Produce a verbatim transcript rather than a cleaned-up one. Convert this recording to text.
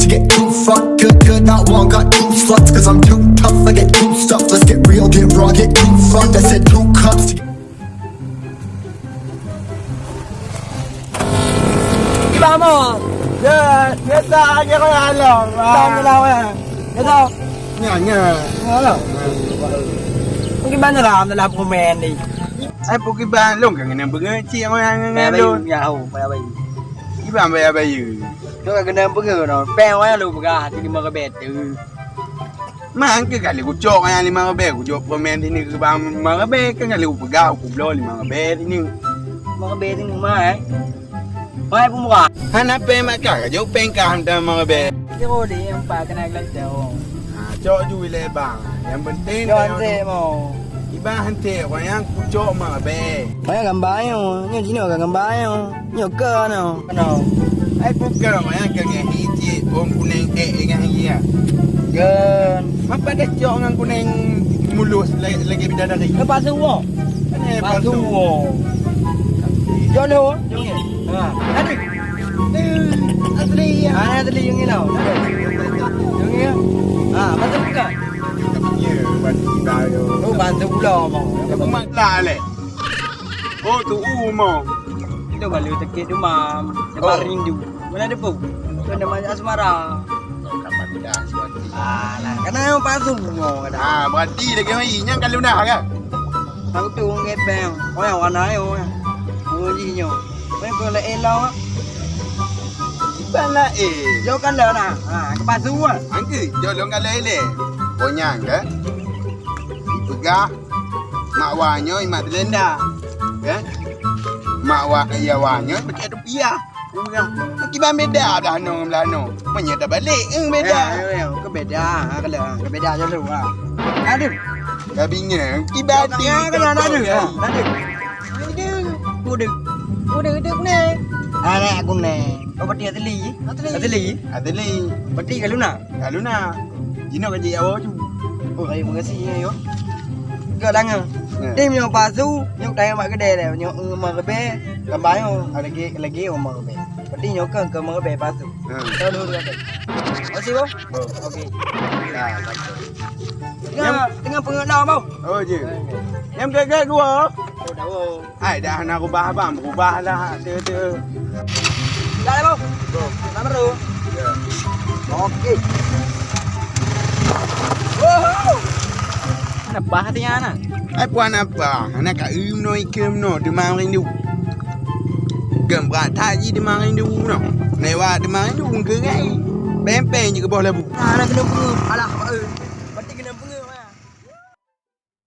Get too fucked, good, good, not one, got two sluts, cause I'm too tough, I get too stuffed, let's get real, get raw, get too fucked, I said two cups. Kiban mo? Ya, biasa aja kau halong. Bang lah weh. Biasa. Nya, nya. Halong. Mungkin banyak lah dalam komen ni. Ai pukul ban lôn ka ngeunang beungeut cit orang ngeunang lôn. Ya, oh, payah bayu. Kiban payah bayu. Tu ka ngeunang beungeut noh. Pèng orang lôn peugah hati lima ribèe tu. Mang keu kali kucok nyang lima ribèe, kucok peumen sini keu bang lima ribèe, kan kali kupeugah kubloe lima ribèe sini. Lima ribèe sini mah, eh. Mai peumurah. Hana pèng mak ka, kajok pèng ka hantam lima ribèe. Kiro di empat kena gelas jauh. Ha, cok ju ilèe bang. Yang penting Cok hanse mo. Iban hanse, wayang kucok lima ribèe. Wayang gambar nyoe, nyoe jinoe ka gambar nyoe. Nyoe keu noh. Noh. Ai bukan wayang keu ngehi cit, bông kuning eh ngehi ya. Gen. Mapa dah cok ngan kuning mulus lagi, lagi bidadari. Lepas tu wo. Kan eh, Lepas tu wo. Jom dulu. Jom ni. Ha. Tadi. Eh, asli ya. Ah, asli yang ni tau. Yang ni ya. Ha, lepas tu buka. Ya, buat kita yo. Oh, bantu pula mau. Aku mak lah leh. Oh, tu u mo. Itu baru sakit demam. Demam Oh. rindu. Mana ada pun. Itu nama asmara. Oh, kapan dah suatu. Ah, nah, kena yang palsu mo kata. Ah, berarti lagi mai nyang kalau dah kan? Aku tu orang gepeng. Oh, yang warna ayo. Oh, ji nyo. Mai ko la elo. Iban la eh. Yo kan dah nah. Ha, ke palsu ah. Angke, jolong kalau ele. Konyang ke? Dipeugah Mak wa nyoe mak Belanda. Kan? Mak wa ya wa nyoe pakai rupiah. Murah. Kiban beda belah nyoe ngon belah nyoe. Meunyoe tabalek, eh, beda. Ya, ya, ya. Ke beda. Ha, kalau ke beda je tu. Ha. Aduh. Tapi nya kiban Ya, kalau ada, ada. Ha, ada. Ada. Kuda. Kuda, kuda kuning. Anak kuning. Oh, peti asli. Asli. Asli. Asli. Peti kalau nak. Lalu na, jinoe ka jeuet awak tu. Oh, terima kasih ya, yo. Kau dengar. Ya. Tim yang palsu, nyok tayang mak kedai dah. Nyok, eh, mak kedai, gambar nyok. Ada lagi, lagi orang mak kedai. Berarti nyok kan ke mak kedai palsu. Ha. Tahu dulu kata. Terima kasih, bang. Oh. Okey. Ya, tengah, tengah pengelah, bang. Oh, je. Yang gagal gua. Oh, dah, oh. Hai, dah hana rubah abang, berubah lah, tu, tu. Dah, dah, bang. Bang. Dah baru. Ya. Okey. Woho! Hana bah hati nyan, nah. Hai, puan apa? Hana ka eu meunoe ikeue meunoe, teuma rindu. Geumbrat that jih teuma rindu noh. Lewat teuma rindu, geungai. Pèng-pèng jih keu boh labu. Hana keuneuk peue. Alah, mak eu.